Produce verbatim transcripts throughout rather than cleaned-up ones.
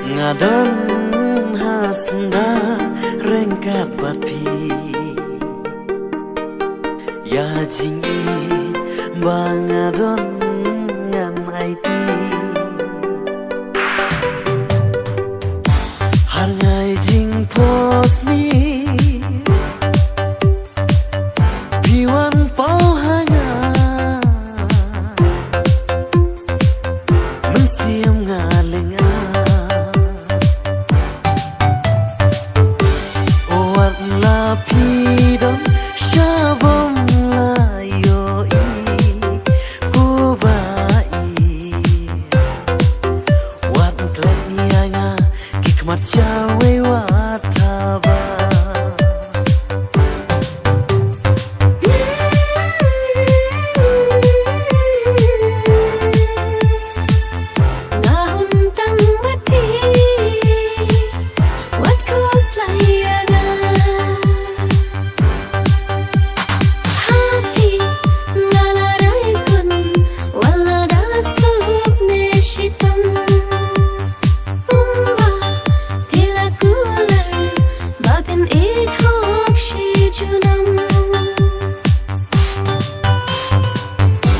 Nga don ha syndah ryngkat bad phi. Ïa jingïeit ba nga don ngan aiti. Har ngai jingphohsniew phi wan paw ha nga. Mynsiem nga lynga. Wat la phi don sha bym la ïohi kuba ïeit. Wat klet ïa nga ki khmat shawei wat thaba. Nga hun tang bad phi, wat khuslai ïa nga. Ha phi nga la rai khun, wat la da suk ne shitom. Kumba phi la kular ba phin ïeit hok shi junom.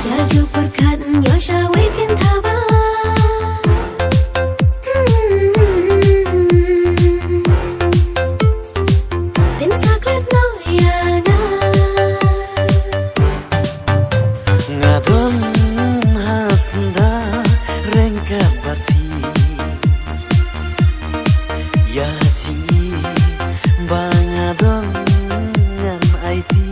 Ïa ju pyrkhat ïoh shawei phin thaba. Hmm. Phin sa klet noh ïa nga. Nga don ha syndah ryngkat bad phi. Ïa jingïeit ba nga don ngan aiti.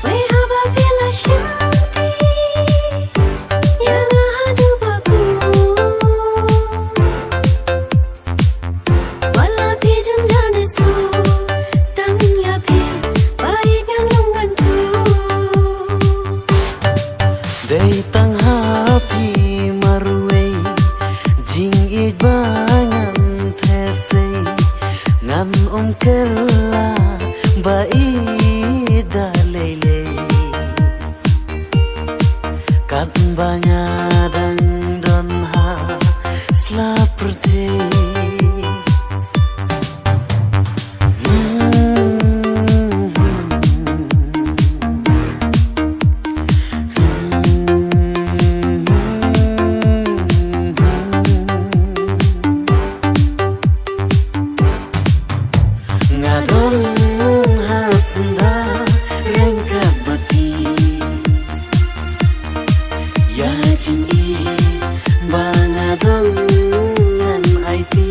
Wei haba phi la shim ti ïa nga haduh ba kut. Wat la phi jynjar ne suk, tang ïa phi ba ïeit ngan long ngan tuh. Dei tang ha phi marwei jingïeit ba ngan theh sei. Ngan ym kylla ba ïeit da lei lei. Katba nga dang don ha sla pyrthei. Nga don ha syndah ryngkat bad phi. Ïa jingïeit ba nga don ngan aiti.